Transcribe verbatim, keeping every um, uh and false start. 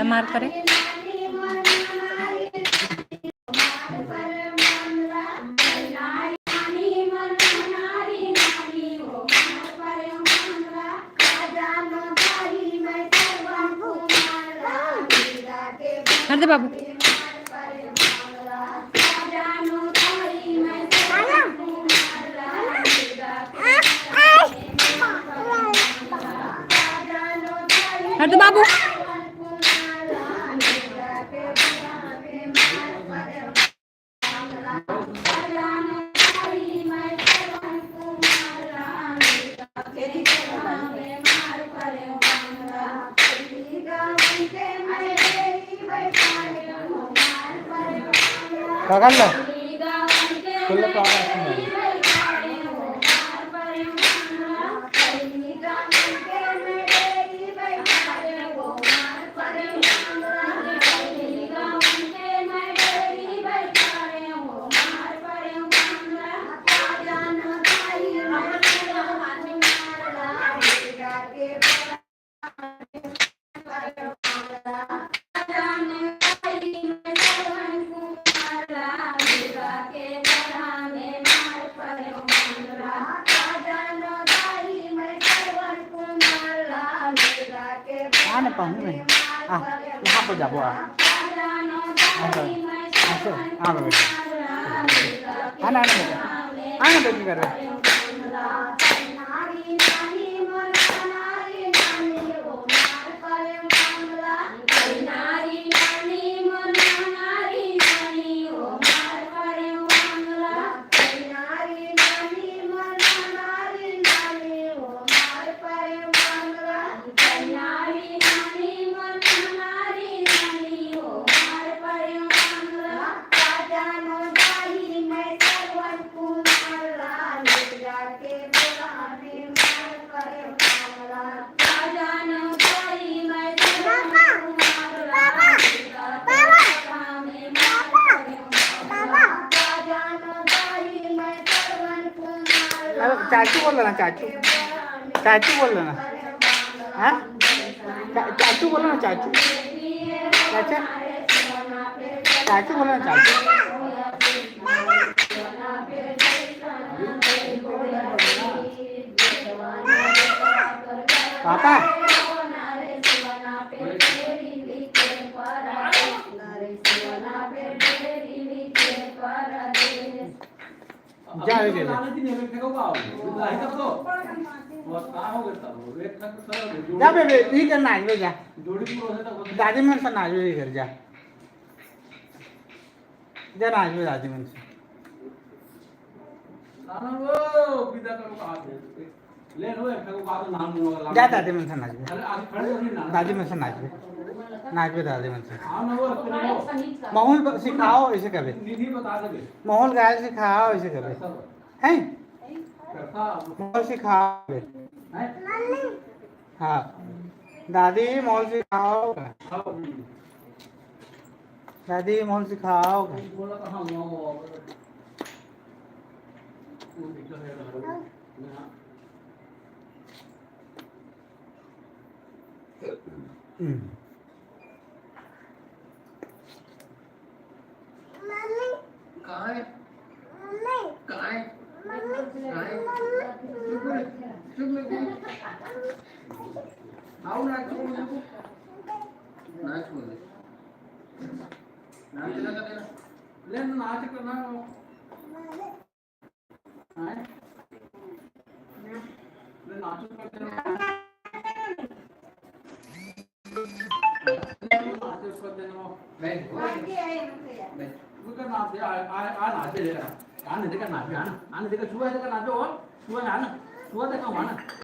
मार करे। हट दे बाबू। हट दे बाबू। का कर ला? चलो, का कर ला? आ ना पाहूँ मैं। आ, यहाँ पे जाबो, आ। आ, आ, आ, आ, बेटा। आ ना, आ ना, बेटा। आ ना, बेटी कर रहे। अरे, चाचू बोल ना, चाचू। चाचू बोल ना। हाँ? चा-, चाचू बोल ना, चाचू। चाचा? चाचू बोल ना, चाचू। पापा। जा, जा, जा। जा बेबे, ठीक है, नाचबे जा। दादी मन से नाचबे, घर जा। जा नाचबे दादी मन से। जा दादी मन से नाचबे। दादी मन से नाचबे। नाचबे दादी मन से। माहौल ब-, सिखाओ, ऐसे कबे। माहौल गाय सिखाओ, ऐसे कबे। हैं? माहौल सिखाओ बे। हाँ। दादी, माहौल सिखाओ। दादी, माहौल सिखाओ। हम्म। कहाँ है? कहाँ है? कहाँ है? चुप रहे, चुप रहे, चुप। आओ ना, चुप रहे, चुप। नाच बोल। नाच लगा तेरा। ले, नाच करना।